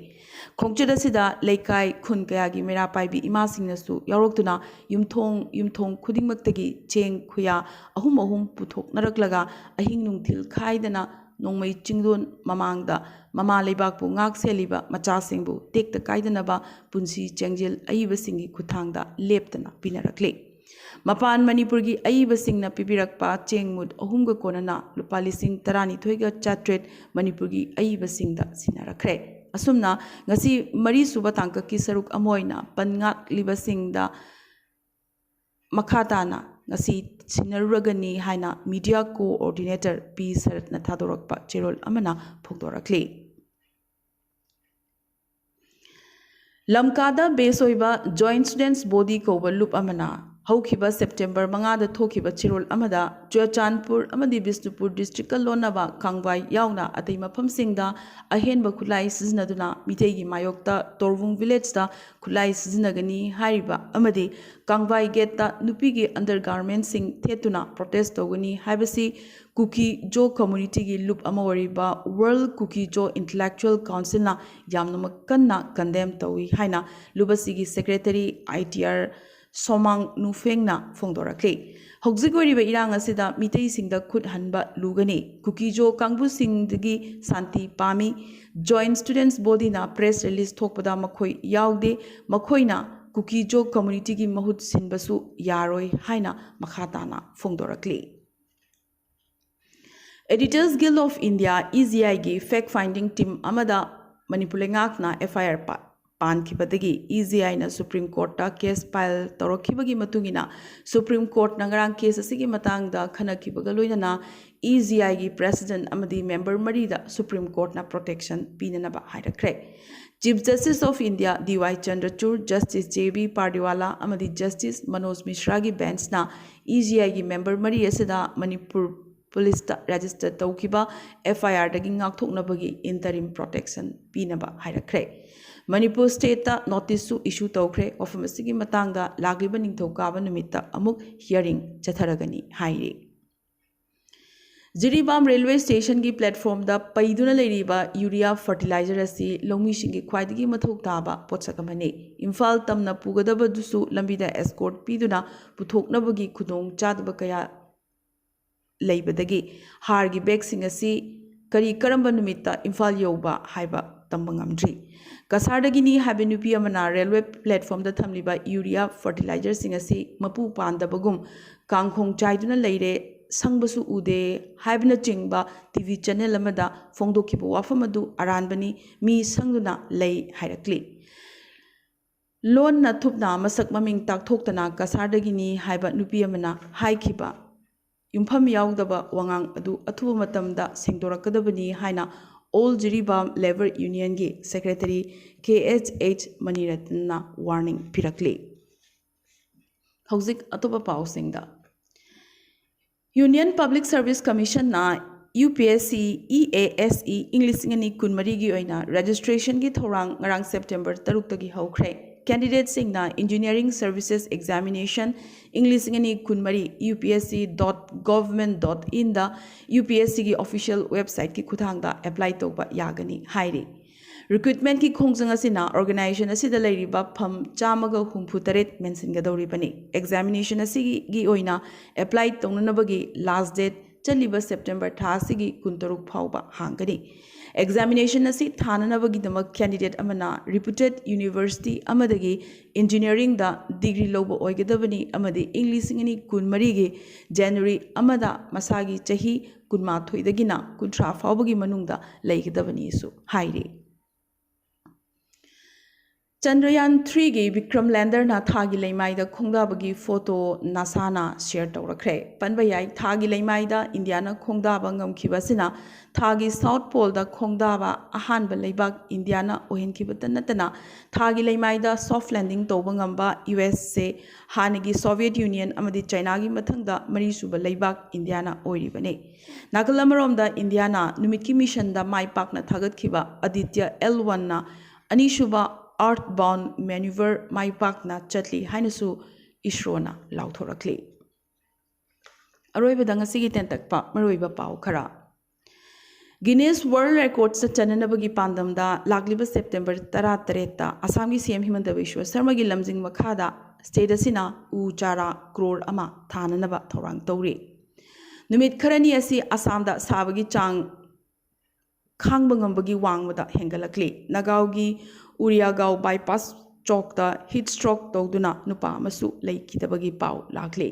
ꯈꯣꯡꯆꯠ ꯑꯁꯤꯗ ꯂꯩꯀꯥꯏ ꯈꯨꯟ ꯀꯌꯥꯒꯤ ꯃꯩꯔꯥ ꯄꯥꯏꯕꯤ ꯏꯃꯥꯁꯤꯡꯅꯁꯨ ꯌꯥꯎꯔꯛꯇꯨꯅ ꯌꯨꯝꯊꯣꯡ ꯌꯨꯝꯊꯣꯡ ꯈꯨꯗꯤꯡꯃꯛꯇꯒꯤ ꯆꯦꯡ ꯈꯨꯌꯥ ꯑꯍꯨꯝ ꯑꯍꯨꯝ ꯄꯨꯊꯣꯛꯅꯔꯛꯂꯒ ꯑꯍꯤꯡ ꯅꯨꯡꯊꯤꯜ ꯈꯥꯏꯗꯅ ꯅꯣꯡꯃꯩ ꯆꯤꯡꯗꯣꯟ ꯃꯃꯥꯡꯗ ꯃꯃꯥ ꯂꯩꯕꯥꯛꯄꯨ ꯉꯥꯛ ꯁꯦꯜꯂꯤꯕ ꯃꯆꯥꯁꯤꯡꯕꯨ ꯇꯦꯛꯇ ꯀꯥꯏꯗꯅꯕ ꯄꯨꯟꯁꯤ ꯆꯦꯡꯖꯦꯜ ꯑꯏꯕꯁꯤꯡꯒꯤ ꯈꯨꯠꯊꯥꯡꯗ ꯂꯦꯞꯇꯅ ꯄꯤꯅꯔꯛꯂꯤ꯫ ꯃꯄꯥꯟ ꯃꯅꯤꯄꯨꯔꯒꯤ ꯑꯏꯕꯁꯤꯡꯅ ꯄꯤꯕꯤꯔꯛꯄ ꯆꯦꯡ ꯃꯨꯠ ꯑꯍꯨꯝꯒ ꯀꯣꯟꯅꯅ ꯂꯨꯄꯥ ꯂꯤꯁꯤꯡ ꯇꯔꯥꯅꯤꯊꯣꯏꯒ ꯆꯥꯇ꯭ꯔꯦꯠ ꯃꯅꯤꯄꯨꯔꯒꯤ ꯑꯏꯕꯁꯤꯡꯗ ꯁꯤꯟꯅꯔꯛꯈ꯭ꯔꯦ꯫ ꯑꯁꯨꯝꯅ ꯉꯁꯤ ꯃꯔꯤꯁꯨꯕ ꯇꯥꯡꯀꯛꯀꯤ ꯁꯔꯨꯛ ꯑꯃ ꯑꯣꯏꯅ ꯄꯟ ꯉꯥꯛꯂꯤꯕꯁꯤꯡꯗ ꯃꯈꯥ ꯇꯥꯅ ꯉꯁꯤ ꯁꯤꯟꯅꯔꯨꯔꯒꯅꯤ ꯍꯥꯏꯅ ꯃꯤꯗꯤꯌꯥ ꯀꯣꯑꯣꯔꯗꯤꯅꯦꯇꯔ ꯄꯤ ꯁꯔꯠꯅ ꯊꯥꯗꯣꯔꯛꯄ ꯆꯦꯔꯣꯜ ꯑꯃꯅ ꯐꯣꯡꯗꯣꯔꯛꯂꯤ꯫ ꯂꯝꯀꯥꯗ ꯕꯦꯁ ꯑꯣꯏꯕ ꯖꯣꯏꯟꯠ ꯁ꯭ꯇꯨꯗꯦꯟꯠꯁ ꯕꯣꯗꯤ ꯀꯧꯕ ꯂꯨꯞ ꯑꯃꯅ ꯍꯧꯈꯤꯕ ꯁꯦꯞꯇꯦꯝꯕꯔ ꯃꯉꯥꯗ ꯊꯣꯛꯈꯤꯕ ꯆꯦꯔꯣꯜ ꯑꯃꯗ ꯆꯨꯔꯆꯥꯟꯄꯨꯔ ꯑꯃꯗꯤ ꯕꯤꯁꯅꯨꯄꯨꯔ ꯗꯤꯁꯇ꯭ꯔꯤꯛꯀ ꯂꯣꯟꯅꯕ ꯀꯥꯡꯕꯥꯏ ꯌꯥꯎꯅ ꯑꯇꯩ ꯃꯐꯝꯁꯤꯡꯗ ꯑꯍꯦꯟꯕ ꯈꯨꯠꯂꯥꯏ ꯁꯤꯖꯤꯟꯅꯗꯨꯅ ꯃꯤꯇꯩꯒꯤ ꯃꯥꯌꯣꯛꯇ ꯇꯣꯔꯕꯨꯡ ꯚꯤꯂꯦꯖꯇ ꯈꯨꯠꯂꯥꯏ ꯁꯤꯖꯤꯟꯅꯒꯅꯤ ꯍꯥꯏꯔꯤꯕ ꯑꯃꯗꯤ ꯀꯥꯡꯕꯥꯏ ꯒꯦꯠꯇ ꯅꯨꯄꯤꯒꯤ ꯑꯟꯗꯔꯒꯥꯔꯃꯦꯟꯠꯁꯤꯡ ꯊꯦꯠꯇꯨꯅ ꯄ꯭ꯔꯣꯇꯦꯁ ꯇꯧꯒꯅꯤ ꯍꯥꯏꯕꯁꯤ ꯀꯨꯀꯤ ꯖꯣ ꯀꯝꯃꯨꯅꯤꯇꯤꯒꯤ ꯂꯨꯞ ꯑꯃ ꯑꯣꯏꯔꯤꯕ ꯋꯥꯔꯜ ꯀꯨꯀꯤ ꯖꯣ ꯏꯟꯇꯦꯂꯦꯛꯆꯨꯋꯦꯜ ꯀꯥꯎꯟꯁꯤꯜꯅ ꯌꯥꯝꯅꯃꯛ ꯀꯟꯅ ꯀꯟꯗꯦꯝ ꯇꯧꯏ ꯍꯥꯏꯅ ꯂꯨꯞ ꯑꯁꯤꯒꯤ ꯁꯦꯀ꯭ꯔꯦꯇꯔꯤ ꯑꯥꯏ ꯇꯤ ꯑꯥꯔ ꯁꯣꯃꯥꯡ ꯅꯨꯐꯦꯡꯅ ꯐꯣꯡꯗꯣꯔꯛꯂꯤ꯫ ꯍꯧꯖꯤꯛ ꯑꯣꯏꯔꯤꯕ ꯏꯔꯥꯡ ꯑꯁꯤꯗ ꯃꯤꯇꯩꯁꯤꯡꯗ ꯈꯨꯠ ꯍꯟꯕ ꯂꯨꯒꯅꯤ꯫ ꯀꯨꯀꯤꯖꯣ ꯀꯥꯡꯕꯨꯁꯤꯡꯗꯒꯤ ꯁꯥꯟꯇꯤ ꯄꯥꯝꯃꯤ꯫ Joint Students Bodyꯅ press release ꯊꯣꯛꯄꯗ ꯃꯈꯣꯏ ꯌꯥꯎꯗꯦ꯫ ꯃꯈꯣꯏꯅ ꯀꯨꯀꯤꯖꯣ communityꯒꯤ ꯃꯍꯨꯠ ꯁꯤꯟꯕꯁꯨ ꯌꯥꯔꯣꯏ ꯍꯥꯏꯅ ꯃꯈꯥ ꯇꯥꯅ ꯐꯣꯡꯗꯣꯔꯛꯂꯤ꯫ Editors Guild of India, EGIꯒꯤ fact finding team ꯑꯃꯗ ꯃꯅꯤꯄꯨꯔ ꯂꯩꯉꯥꯛꯅ FIR ꯄꯥ-, ꯄꯥꯟꯈꯤꯕꯗꯒꯤ EGIꯅ Supreme Courtꯇ case file ꯇꯧꯔꯛꯈꯤꯕꯒꯤ ꯃꯇꯨꯡ ꯏꯟꯅ, Supreme Courtꯅ ꯉꯔꯥꯡ case ꯑꯁꯤꯒꯤ ꯃꯇꯥꯡꯗ ꯈꯟꯅꯈꯤꯕꯒ ꯂꯣꯏꯅꯅ EGIꯒꯤ president ꯑꯃꯗꯤ member ꯃꯔꯤꯗ Supreme Courtꯅ protection ꯄꯤꯅꯅꯕ ꯍꯥꯏꯔꯛꯈ꯭ꯔꯦ꯫ Chief Justice of India D Y Chandrachud, Justice J B Pardiwala ꯑꯃꯗꯤ Justice Manoj Mishraꯒꯤ benchꯅ EGIꯒꯤ member ꯃꯔꯤ ꯑꯁꯤꯗ ꯃꯅꯤꯄꯨꯔ ꯄꯨꯂꯤꯁꯇ register ꯇꯧꯈꯤꯕ FIRꯗꯒꯤ ꯉꯥꯛꯊꯣꯛꯅꯕꯒꯤ interim protection ꯄꯤꯅꯕ ꯍꯥꯏꯔꯛꯈ꯭ꯔꯦ꯫ ꯃꯅꯤꯄꯨꯔ stateꯇ noticeꯁꯨ issue ꯇꯧꯈ꯭ꯔꯦ꯫ ꯋꯥꯐꯝ ꯑꯁꯤꯒꯤ ꯃꯇꯥꯡꯗ ꯂꯥꯛꯂꯤꯕ ꯅꯤꯡꯊꯧꯀꯥꯕ ꯅꯨꯃꯤꯠꯇ ꯑꯃꯨꯛ hearing ꯆꯠꯊꯔꯒꯅꯤ ꯍꯥꯏꯔꯤ꯫ ꯖꯤꯔꯤꯕꯥꯝ railway stationꯒꯤ platformꯗ ꯄꯩꯗꯨꯅ ꯂꯩꯔꯤꯕ urea fertilizer ꯑꯁꯤ ꯂꯧꯃꯤꯁꯤꯡꯒꯤ ꯈ꯭ꯋꯥꯏꯗꯒꯤ ꯃꯊꯧ ꯇꯥꯕ ꯄꯣꯠꯁꯛ ꯑꯃꯅꯤ꯫ ꯏꯝꯐꯥꯜ ꯇꯝꯅ ꯄꯨꯒꯗꯕꯗꯨꯁꯨ ꯂꯝꯕꯤꯗ escort ꯄꯤꯗꯨꯅ ꯄꯨꯊꯣꯛꯅꯕꯒꯤ ꯈꯨꯗꯣꯡ ꯆꯥꯗꯕ ꯀꯌꯥ ꯂꯩꯕꯗꯒꯤ ꯍꯥꯔꯒꯤ bagꯁꯤꯡ ꯑꯁꯤ ꯀꯔꯤ ꯀꯔꯝꯕ ꯅꯨꯃꯤꯠꯇ ꯏꯝꯐꯥꯜ ꯌꯧꯕ ꯍꯥꯏꯕ ꯇꯝꯕ ꯉꯝꯗ꯭ꯔꯤ꯫ ꯀꯁꯥꯔꯗꯒꯤꯅꯤ ꯍꯥꯏꯕ ꯅꯨꯄꯤ ꯑꯃꯅ railway platformꯗ ꯊꯝꯂꯤꯕ urea fertilizerꯁꯤꯡ ꯑꯁꯤ ꯃꯄꯨ ꯄꯥꯟꯗꯕꯒꯨꯝ ꯀꯥꯡꯈꯣꯡ ꯆꯥꯏꯗꯨꯅ ꯂꯩꯔꯦ, ꯁꯪꯕꯁꯨ ꯎꯗꯦ ꯍꯥꯏꯕꯅꯆꯤꯡꯕ TV channel ꯑꯃꯗ ꯐꯣꯡꯗꯣꯛꯈꯤꯕ ꯋꯥꯐꯝ ꯑꯗꯨ ꯑꯔꯥꯟꯕꯅꯤ꯫ ꯃꯤ ꯁꯪꯗꯨꯅ ꯂꯩ ꯍꯥꯏꯔꯛꯂꯤ꯫ ꯂꯣꯟꯅ ꯊꯨꯞꯅ ꯃꯁꯛ ꯃꯃꯤꯡ ꯇꯥꯛꯊꯣꯛꯇꯅ ꯀꯁꯥꯔꯗꯒꯤꯅꯤ ꯍꯥꯏꯕ ꯅꯨꯄꯤ ꯑꯃꯅ ꯍꯥꯏꯈꯤꯕ ꯌꯨꯝꯐꯝ ꯌꯥꯎꯗꯕ ꯋꯥꯉꯥꯡ ꯑꯗꯨ ꯑꯊꯨꯕ ꯃꯇꯝꯗ ꯁꯦꯡꯗꯣꯔꯛꯀꯗꯕꯅꯤ ꯍꯥꯏꯅ All Jiribam Labour Unionꯒꯤ secretary K H H ꯃꯅꯤꯔꯠꯅ warning ꯄꯤꯔꯛꯂꯤ꯫ ꯍꯧꯖꯤꯛ ꯑꯇꯣꯞꯄ ꯄꯥꯎꯁꯤꯡꯗ꯫ Union Public Service Commissionꯅ UPSC EASE ꯏꯪ ꯂꯤꯁꯤꯡ ꯑꯅꯤ ꯀꯨꯟꯃꯔꯤꯒꯤ ꯑꯣꯏꯅ registrationꯒꯤ ꯊꯧꯔꯥꯡ ꯉꯔꯥꯡ September ꯇꯔꯨꯛꯇꯒꯤ ꯍꯧꯈ꯭ꯔꯦ꯫ Candidateꯁꯤꯡꯅ Engineering Services Examination ꯏꯪ ꯂꯤꯁꯤꯡ ꯑꯅꯤ ꯀꯨꯟꯃꯔꯤ UPSC dot government dot inꯗ UPSCꯒꯤ official websiteꯀꯤ ꯈꯨꯠꯊꯥꯡꯗ apply ꯇꯧꯕ ꯌꯥꯒꯅꯤ ꯍꯥꯏꯔꯤ꯫ Recruitmentꯀꯤ ꯈꯣꯡꯖꯪ ꯑꯁꯤꯅ organization ꯑꯁꯤꯗ ꯂꯩꯔꯤꯕ ꯐꯝ ꯆꯥꯝꯃꯒ ꯍꯨꯝꯐꯨ ꯇꯔꯦꯠ ꯃꯦꯟꯁꯤꯟꯒꯗꯧꯔꯤꯕꯅꯤ꯫ Examination ꯑꯁꯤꯒꯤ ꯑꯣꯏꯅ apply ꯇꯧꯅꯅꯕꯒꯤ last date ꯆꯠꯂꯤꯕ September ꯊꯥ ꯑꯁꯤꯒꯤ ꯀꯨꯟꯇꯔꯨꯛ ꯐꯥꯎꯕ ꯍꯥꯡꯒꯅꯤ꯫ Examination ꯑꯁꯤ ꯊꯥꯅꯅꯕꯒꯤꯗꯃꯛ candidate ꯑꯃꯅ reputed university ꯑꯃꯗꯒꯤ engineeringꯗ degree ꯂꯧꯕ ꯑꯣꯏꯒꯗꯕꯅꯤ ꯑꯃꯗꯤ ꯏꯪ ꯂꯤꯁꯤꯡ ꯑꯅꯤ ꯀꯨꯟꯃꯔꯤꯒꯤ January ꯑꯃꯗ ꯃꯁꯥꯒꯤ ꯆꯍꯤ ꯀꯨꯟꯃꯥꯊꯣꯏꯗꯒꯤꯅ ꯀꯨꯟꯊ꯭ꯔꯥ ꯐꯥꯎꯕꯒꯤ ꯃꯅꯨꯡꯗ ꯂꯩꯒꯗꯕꯅꯤꯁꯨ ꯍꯥꯏꯔꯤ꯫ ꯆꯟꯗ꯭ꯔꯌꯥꯟ ꯊ꯭ꯔꯤꯒꯤ ꯕꯤꯀ꯭ꯔꯝ ꯂꯦꯟꯗꯔꯅ ꯊꯥꯒꯤ ꯂꯩꯃꯥꯏꯗ ꯈꯣꯡꯗꯥꯕꯒꯤ ꯐꯣꯇꯣ ꯅꯥꯁꯥꯅ ꯁꯤꯌꯔ ꯇꯧꯔꯛꯈ꯭ꯔꯦ꯫ ꯄꯟꯕ ꯌꯥꯏ, ꯊꯥꯒꯤ ꯂꯩꯃꯥꯏꯗ ꯏꯟꯗꯤꯌꯥꯅ ꯈꯣꯡꯗꯥꯕ ꯉꯝꯈꯤꯕ ꯑꯁꯤꯅ ꯊꯥꯒꯤ ꯁꯥꯎꯠ ꯄꯣꯜꯗ ꯈꯣꯡꯗꯥꯕ ꯑꯍꯥꯟꯕ ꯂꯩꯕꯥꯛ ꯏꯟꯗꯤꯌꯥꯅ ꯑꯣꯏꯍꯟꯈꯤꯕꯇ ꯅꯠꯇꯅ ꯊꯥꯒꯤ ꯂꯩꯃꯥꯏꯗ soft landing ꯇꯧꯕ ꯉꯝꯕ ꯌꯨ ꯑꯦꯁ ꯑꯦ, ꯍꯥꯟꯅꯒꯤ ꯁꯣꯚꯤꯌꯦꯠ ꯌꯨꯅꯤꯌꯟ ꯑꯃꯗꯤ ꯆꯥꯏꯅꯥꯒꯤ ꯃꯊꯪꯗ ꯃꯔꯤꯁꯨꯕ ꯂꯩꯕꯥꯛ ꯏꯟꯗꯤꯌꯥꯅ ꯑꯣꯏꯔꯤꯕꯅꯤ꯫ ꯅꯥꯀꯜ ꯑꯃꯔꯣꯝꯗ ꯏꯟꯗꯤꯌꯥꯅ ꯅꯨꯃꯤꯠꯀꯤ ꯃꯤꯁꯟꯗ ꯃꯥꯏ ꯄꯥꯛꯅ ꯊꯥꯒꯠꯈꯤꯕ ꯑꯗꯤꯇ꯭ꯌ ꯑꯦꯜ ꯋꯥꯟꯅ ꯑꯅꯤꯁꯨꯕ earthbound maneuver ꯃꯥꯏ ꯄꯥꯛꯅ ꯆꯠꯂꯤ ꯍꯥꯏꯅꯁꯨ ꯏꯁꯔꯣꯅ ꯂꯥꯎꯊꯣꯔꯛꯂꯤ꯫ ꯑꯔꯣꯏꯕꯗ ꯉꯁꯤꯒꯤ ꯇꯦꯟꯇꯛꯄ ꯃꯔꯨꯑꯣꯏꯕ ꯄꯥꯎ ꯈꯔ꯫ Guinness World Recordsꯇ ꯆꯟꯅꯅꯕꯒꯤ ꯄꯥꯟꯗꯝꯗ ꯂꯥꯛꯂꯤꯕ September ꯇꯔꯥꯇꯔꯦꯠꯇ ꯑꯁꯥꯝꯒꯤ ꯁꯤ ꯑꯦꯝ ꯍꯤꯃꯟꯇ ꯕꯤꯁ꯭ꯋ ꯁꯔꯃꯒꯤ ꯂꯝꯖꯤꯡ ꯃꯈꯥꯗ state ꯑꯁꯤꯅ ꯎ ꯆꯥꯔꯥ ꯀ꯭ꯔꯣꯔ ꯑꯃ ꯊꯥꯅꯅꯕ ꯊꯧꯔꯥꯡ ꯇꯧꯔꯤ꯫ ꯅꯨꯃꯤꯠ ꯈꯔꯅꯤ ꯑꯁꯤ ꯑꯁꯥꯝꯗ ꯁꯥꯕꯒꯤ ꯆꯥꯡ ꯈꯥꯡꯕ ꯉꯝꯕꯒꯤ ꯋꯥꯡꯃꯗ ꯍꯦꯟꯒꯠꯂꯛꯂꯤ꯫ ꯅꯒꯥꯎꯒꯤ ꯎꯔꯤꯌꯥꯒꯥꯎ bypass ꯆꯧꯛꯇ heat stroke ꯇꯧꯗꯨꯅ ꯅꯨꯄꯥ ꯑꯃꯁꯨ ꯂꯩꯈꯤꯗꯕꯒꯤ ꯄꯥꯎ ꯂꯥꯛꯂꯤ꯫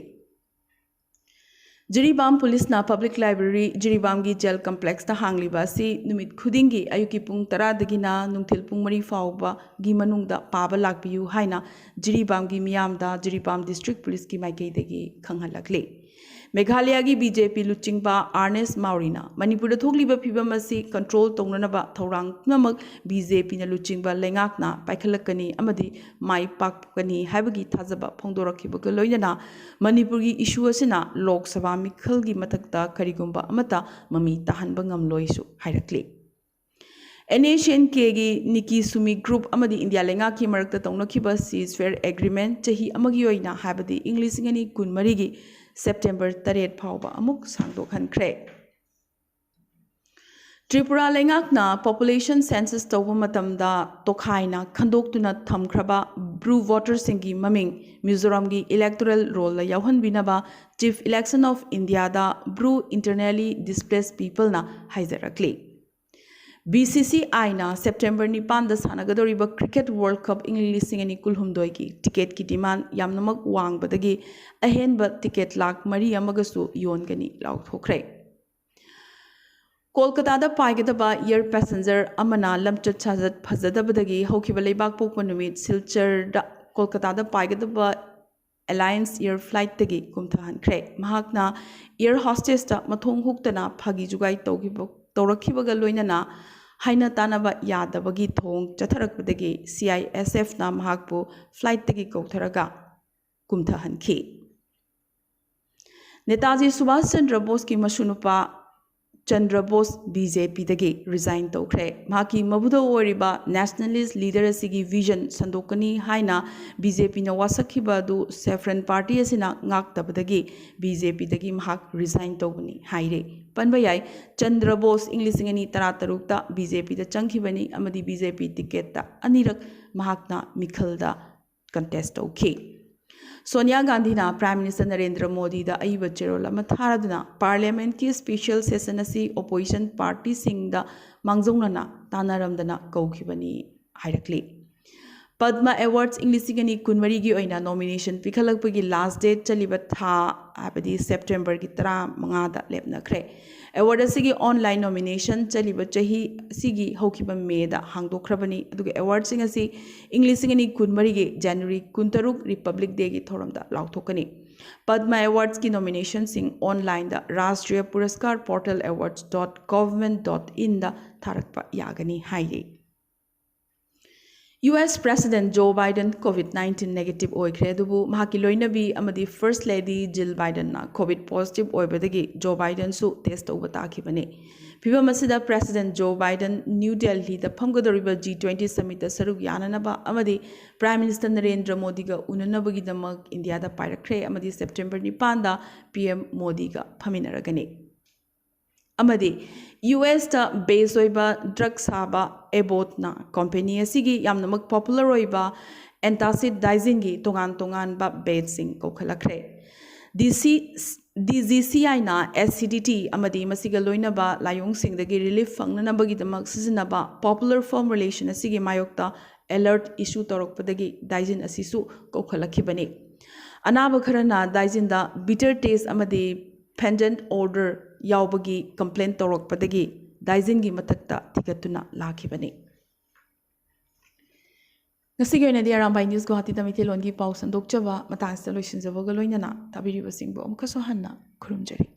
ꯖꯤꯔꯤꯕꯥꯝ ꯄꯨꯂꯤꯁꯅ public library ꯖꯤꯔꯤꯕꯥꯝꯒꯤ jail complexꯇ ꯍꯥꯡꯂꯤꯕ ꯑꯁꯤ ꯅꯨꯃꯤꯠ ꯈꯨꯗꯤꯡꯒꯤ ꯑꯌꯨꯛꯀꯤ ꯄꯨꯡ ꯇꯔꯥꯗꯒꯤꯅ ꯅꯨꯡꯊꯤꯜ ꯄꯨꯡ ꯃꯔꯤ ꯐꯥꯎꯕꯒꯤ ꯃꯅꯨꯡꯗ ꯄꯥꯕ ꯂꯥꯛꯄꯤꯌꯨ ꯍꯥꯏꯅ ꯖꯤꯔꯤꯕꯥꯝꯒꯤ ꯃꯤꯌꯥꯝꯗ ꯖꯤꯔꯤꯕꯥꯝ district ꯄꯨꯂꯤꯁꯀꯤ ꯃꯥꯏꯀꯩꯗꯒꯤ ꯈꯪꯍꯜꯂꯛꯂꯤ꯫ ꯃꯦꯘꯥꯂꯌꯥꯒꯤ ꯕꯤ ꯖꯦ ꯄꯤ ꯂꯨꯆꯤꯡꯕ ꯑꯥꯔꯅꯦꯁ ꯃꯥꯎꯔꯤꯅ ꯃꯅꯤꯄꯨꯔꯗ ꯊꯣꯛꯂꯤꯕ ꯐꯤꯚꯝ ꯑꯁꯤ control ꯇꯧꯅꯅꯕ ꯊꯧꯔꯥꯡ ꯄꯨꯝꯅꯃꯛ ꯕꯤ ꯖꯦ ꯄꯤꯅ ꯂꯨꯆꯤꯡꯕ ꯂꯩꯉꯥꯛꯅ ꯄꯥꯏꯈꯠꯂꯛꯀꯅꯤ ꯑꯃꯗꯤ ꯃꯥꯏ ꯄꯥꯛꯀꯅꯤ ꯍꯥꯏꯕꯒꯤ ꯊꯥꯖꯕ ꯐꯣꯡꯗꯣꯔꯛꯈꯤꯕꯒ ꯂꯣꯏꯅꯅ ꯃꯅꯤꯄꯨꯔꯒꯤ issue ꯑꯁꯤꯅ ꯂꯣꯛ ꯁꯚꯥ ꯃꯤꯈꯜꯒꯤ ꯃꯊꯛꯇ ꯀꯔꯤꯒꯨꯝꯕ ꯑꯃꯠꯇ ꯃꯃꯤ ꯇꯥꯍꯟꯕ ꯉꯝꯂꯣꯏꯁꯨ ꯍꯥꯏꯔꯛꯂꯤ꯫ And S and ꯀꯦꯒꯤ ꯅꯤꯀꯤ Sumi group ꯑꯃꯗꯤ ꯏꯟꯗꯤꯌꯥ ꯂꯩꯉꯥꯛꯀꯤ ꯃꯔꯛꯇ ꯇꯧꯅꯈꯤꯕ ceasefire agreement ꯆꯍꯤ ꯑꯃꯒꯤ ꯑꯣꯏꯅ, ꯍꯥꯏꯕꯗꯤ ꯏꯪ ꯂꯤꯁꯤꯡ ꯑꯅꯤ ꯀꯨꯟꯃꯔꯤꯒꯤ September ꯇꯔꯦꯠ ꯐꯥꯎꯕ ꯑꯃꯨꯛ ꯁꯥꯡꯗꯣꯛꯍꯟꯈ꯭ꯔꯦ꯫ ꯇ꯭ꯔꯤꯄꯨꯔꯥ ꯂꯩꯉꯥꯛꯅ population census ꯇꯧꯕ ꯃꯇꯝꯗ ꯇꯣꯈꯥꯏꯅ ꯈꯟꯗꯣꯛꯇꯨꯅ ꯊꯝꯈ꯭ꯔꯕ ꯕ꯭ꯔꯨ ꯚꯣꯇꯔꯁꯤꯡꯒꯤ ꯃꯃꯤꯡ ꯃꯤꯖꯣꯔꯥꯝꯒꯤ electoral rollꯗ ꯌꯥꯎꯍꯟꯕꯤꯅꯕ Chief Election of Indiaꯗ Bru Internally Displaced Peopleꯅ ꯍꯥꯏꯖꯔꯛꯂꯤ꯫ BCCIꯅ September ꯅꯤꯄꯥꯟꯗ ꯁꯥꯟꯅꯒꯗꯧꯔꯤꯕ Cricket World Cup ꯏꯪ ꯂꯤꯁꯤꯡ ꯑꯅꯤ ꯀꯨꯟꯍꯨꯝꯗꯣꯏꯒꯤ ticketꯀꯤ demand ꯌꯥꯝꯅꯃꯛ ꯋꯥꯡꯕꯗꯒꯤ ꯑꯍꯦꯟꯕ ticket ꯂꯥꯈ ꯃꯔꯤ ꯑꯃꯒꯁꯨ ꯌꯣꯟꯒꯅꯤ ꯂꯥꯎꯊꯣꯛꯈ꯭ꯔꯦ꯫ ꯀꯣꯜꯀꯇꯥꯗ ꯄꯥꯏꯒꯗꯕ air passenger ꯑꯃꯅ ꯂꯝꯆꯠ ꯁꯥꯖꯠ ꯐꯖꯗꯕꯗꯒꯤ ꯍꯧꯈꯤꯕ ꯂꯩꯕꯥꯛꯄꯣꯛꯄ ꯅꯨꯃꯤꯠ ꯁꯤꯜꯆꯔꯗ ꯀꯣꯜꯀꯇꯥꯗ ꯄꯥꯏꯒꯗꯕ Alliance Air Flightꯇꯒꯤ ꯀꯨꯝꯊꯍꯟꯈ꯭ꯔꯦ꯫ ꯃꯍꯥꯛꯅ air hostessꯇ ꯃꯊꯣꯡ ꯍꯨꯛꯇꯅ ꯐꯥꯒꯤ ꯖꯨꯒꯥꯏ ꯇꯧꯈꯤꯕ, ꯇꯧꯔꯛꯈꯤꯕꯒ ꯂꯣꯏꯅꯅ ꯍꯥꯏꯅ ꯇꯥꯅꯕ ꯌꯥꯗꯕꯒꯤ ꯊꯧꯑꯣꯡ ꯆꯠꯊꯔꯛꯄꯗꯒꯤ CISFꯅ ꯃꯍꯥꯛꯄꯨ flightꯇꯒꯤ ꯀꯧꯊꯔꯒ ꯀꯨꯝꯊꯍꯟꯈꯤ꯫ ꯅꯦꯇꯥꯖꯤ ꯁꯨꯚꯥꯁ ꯆꯟꯗ꯭ꯔ ꯕꯣꯁꯀꯤ ꯃꯁꯨꯅꯨꯄꯥ ꯆꯟꯗ꯭ꯔ ꯕꯣꯁ BJPꯗꯒꯤ resign ꯇꯧꯈ꯭ꯔꯦ꯫ ꯃꯍꯥꯛꯀꯤ ꯃꯕꯨꯙꯧ ꯑꯣꯏꯔꯤꯕ nationalist leader ꯑꯁꯤꯒꯤ vision ꯁꯟꯗꯣꯛꯀꯅꯤ ꯍꯥꯏꯅ BJPꯅ ꯋꯥꯁꯛꯈꯤꯕ ꯑꯗꯨ Saffron Party ꯑꯁꯤꯅ ꯉꯥꯛꯇꯕꯗꯒꯤ BJPꯗꯒꯤ ꯃꯍꯥꯛ resign ꯇꯧꯕꯅꯤ ꯍꯥꯏꯔꯤ꯫ ꯄꯟꯕ ꯌꯥꯏ, ꯆꯟꯗ꯭ꯔ ꯕꯣꯁ ꯏꯪ ꯂꯤꯁꯤꯡ ꯑꯅꯤ ꯇꯔꯥꯇꯔꯨꯛꯇ BJPꯗ ꯆꯪꯈꯤꯕꯅꯤ ꯑꯃꯗꯤ BJP ticketꯇ ꯑꯅꯤꯔꯛ ꯃꯍꯥꯛꯅ ꯃꯤꯈꯜꯗ contest ꯇꯧꯈꯤ꯫ ꯁꯣꯅꯤꯌꯥ ꯒꯥꯟꯙꯤꯅ Prime Minister ꯅꯔꯦꯟꯗ꯭ꯔ ꯃꯣꯗꯤꯗ ꯑꯏꯕ ꯆꯦꯔꯣꯜ ꯑꯃ ꯊꯥꯔꯗꯨꯅ Parliamentꯀꯤ special session ꯑꯁꯤ opposition partyꯁꯤꯡꯗ ꯃꯥꯡꯖꯧꯅꯅ ꯇꯥꯟꯅꯔꯝꯗꯅ ꯀꯧꯈꯤꯕꯅꯤ ꯍꯥꯏꯔꯛꯂꯤ꯫ ꯄꯗꯃ Awards ꯏꯪ ꯂꯤꯁꯤꯡ ꯑꯅꯤ ꯀꯨꯟꯃꯔꯤꯒꯤ ꯑꯣꯏꯅ nomination ꯄꯤꯈꯠꯂꯛꯄꯒꯤ last date ꯆꯠꯂꯤꯕ ꯊꯥ, ꯍꯥꯏꯕꯗꯤ Septemberꯒꯤ ꯇꯔꯥꯃꯉꯥꯗ ꯂꯦꯞꯅꯈ꯭ꯔꯦ꯫ Award ꯑꯁꯤꯒꯤ online nomination ꯆꯠꯂꯤꯕ ꯆꯍꯤ ꯑꯁꯤꯒꯤ ꯍꯧꯈꯤꯕ Mayꯗ ꯍꯥꯡꯗꯣꯛꯈ꯭ꯔꯕꯅꯤ, ꯑꯗꯨꯒ awardꯁꯤꯡ ꯑꯁꯤ ꯏꯪ ꯂꯤꯁꯤꯡ ꯑꯅꯤ ꯀꯨꯟꯃꯔꯤꯒꯤ January ꯀꯨꯟꯇꯔꯨꯛ Republic Dayꯒꯤ ꯊꯧꯔꯝꯗ ꯂꯥꯎꯊꯣꯛꯀꯅꯤ꯫ Padma Awardsꯀꯤ nominationꯁꯤꯡ onlineꯗ Rashtriya Puraskar Portal awards dot government dot inꯗ ꯊꯥꯔꯛꯄ ꯌꯥꯒꯅꯤ ꯍꯥꯏꯔꯤ꯫ US President Joe Biden COVID nineteen negative ꯑꯣꯏꯈ꯭ꯔꯦ, ꯑꯗꯨꯕꯨ ꯃꯍꯥꯛꯀꯤ ꯂꯣꯏꯅꯕꯤ ꯑꯃꯗꯤ First Lady Jill Bidenꯅ COVID positive ꯑꯣꯏꯕꯗꯒꯤ Joe Bidenꯁꯨ test ꯇꯧꯕ ꯇꯥꯈꯤꯕꯅꯤ꯫ ꯐꯤꯚꯝ ꯑꯁꯤꯗ President Joe Biden ꯅ꯭ꯌꯨ ꯗꯦꯜꯍꯤꯗ ꯐꯝꯒꯗꯧꯔꯤꯕ G twenty summitꯇ ꯁꯔꯨꯛ ꯌꯥꯅꯅꯕ ꯑꯃꯗꯤ Prime Minister ꯅꯔꯦꯟꯗ꯭ꯔ ꯃꯣꯗꯤꯒ ꯎꯅꯅꯕꯒꯤꯗꯃꯛ ꯏꯟꯗꯤꯌꯥꯗ ꯄꯥꯏꯔꯛꯈ꯭ꯔꯦ ꯑꯃꯗꯤ September ꯅꯤꯄꯥꯟꯗ PM ꯃꯣꯗꯤꯒ ꯐꯝꯃꯤꯟꯅꯔꯒꯅꯤ꯫ ꯑꯃꯗꯤ ꯌꯨ ꯑꯦꯁꯇ ꯕꯦꯁ ꯑꯣꯏꯕ ꯗ꯭ꯔꯒ ꯁꯥꯕ ꯑꯦꯕꯣꯠꯅ ꯀꯣꯝꯄꯦꯅꯤ ꯑꯁꯤꯒꯤ ꯌꯥꯝꯅꯃꯛ ꯄꯣꯄꯨꯂꯔ ꯑꯣꯏꯕ ꯑꯦꯟꯇꯥꯁꯤꯠ ꯗꯥꯏꯖꯤꯟꯒꯤ ꯇꯣꯉꯥꯟ ꯇꯣꯉꯥꯟꯕ ꯕꯦꯆꯁꯤꯡ ꯀꯧꯈꯠꯂꯛꯈ꯭ꯔꯦ꯫ ꯗꯤ ꯁꯤ ꯗꯤ ꯖꯤ ꯁꯤ ꯑꯥꯏꯅ ꯑꯦꯁꯤꯗꯤꯇꯤ ꯑꯃꯗꯤ ꯃꯁꯤꯒ ꯂꯣꯏꯅꯕ ꯂꯥꯏꯑꯣꯡꯁꯤꯡꯗꯒꯤ ꯔꯤꯂꯤꯐ ꯐꯪꯅꯅꯕꯒꯤꯗꯃꯛ ꯁꯤꯖꯤꯟꯅꯕ ꯄꯣꯄꯨꯂꯔ ꯐꯣꯔꯃꯨꯂꯦꯁꯟ ꯑꯁꯤꯒꯤ ꯃꯥꯌꯣꯛꯇ ꯑꯦꯂꯔꯠ ꯏꯁꯨ ꯇꯧꯔꯛꯄꯗꯒꯤ ꯗꯥꯏꯖꯤꯟ ꯑꯁꯤꯁꯨ ꯀꯧꯈꯠꯂꯛꯈꯤꯕꯅꯤ꯫ ꯑꯅꯥꯕ ꯈꯔꯅ ꯗꯥꯏꯖꯤꯟꯗ ꯕꯤꯇꯔ ꯇꯦꯁ ꯑꯃꯗꯤ ꯐꯦꯟꯗꯦꯟ ꯑꯣꯗꯔ ꯌꯥꯎꯕꯒꯤ ꯀꯝꯄ꯭ꯂꯦꯟ ꯇꯧꯔꯛꯄꯗꯒꯤ ꯗꯥꯏꯖꯤꯟꯒꯤ ꯃꯊꯛꯇ ꯊꯤꯒꯠꯇꯨꯅ ꯂꯥꯛꯈꯤꯕꯅꯤ꯫ ꯉꯁꯤꯒꯤ ꯑꯣꯏꯅꯗꯤ ꯑꯔꯥꯝꯕꯥꯏ ꯅ꯭ꯌꯨꯁ ꯒꯨꯋꯥꯍꯥꯇꯤꯗ ꯃꯩꯇꯩꯂꯣꯟꯒꯤ ꯄꯥꯎ ꯁꯟꯗꯣꯛꯆꯕ ꯃꯇꯥꯡꯁꯤꯗ ꯂꯣꯏꯁꯤꯟꯖꯕꯒ ꯂꯣꯏꯅꯅ ꯇꯥꯕꯤꯔꯤꯕꯁꯤꯡꯕꯨ ꯑꯃꯨꯛꯀꯁꯨ ꯍꯟꯅ ꯈꯨꯔꯨꯝꯖꯔꯤ꯫